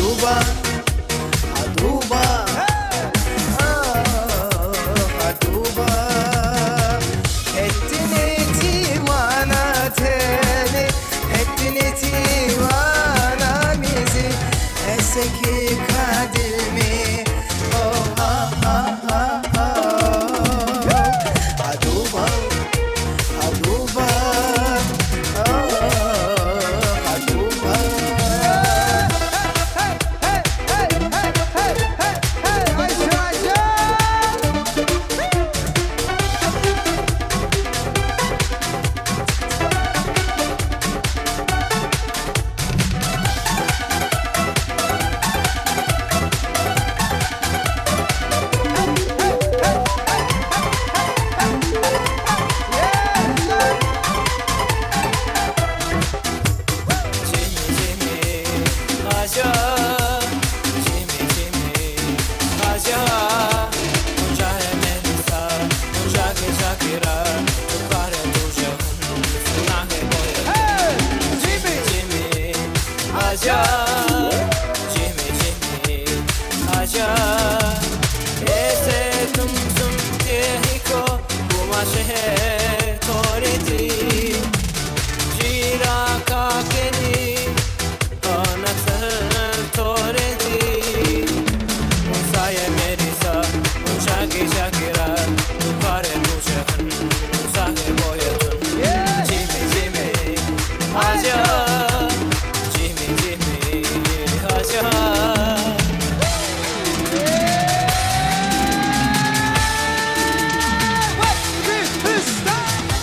Aduba, aduba, ah, aduba. Ettin divana teni, ettin divana bizi. Eseki kadil mi? Oh, ah, ah, ah, ah. Aduba, aduba, ah, aduba.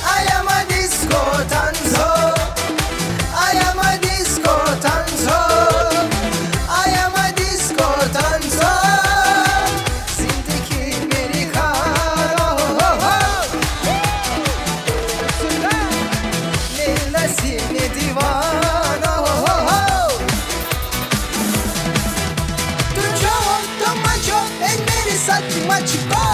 I am a disco tanzo. I am a disco tanzo. I am a disco tanzo. Zindagi meri kharo. Neylesin divana. Tu cho, tu macho, en meri sach mach.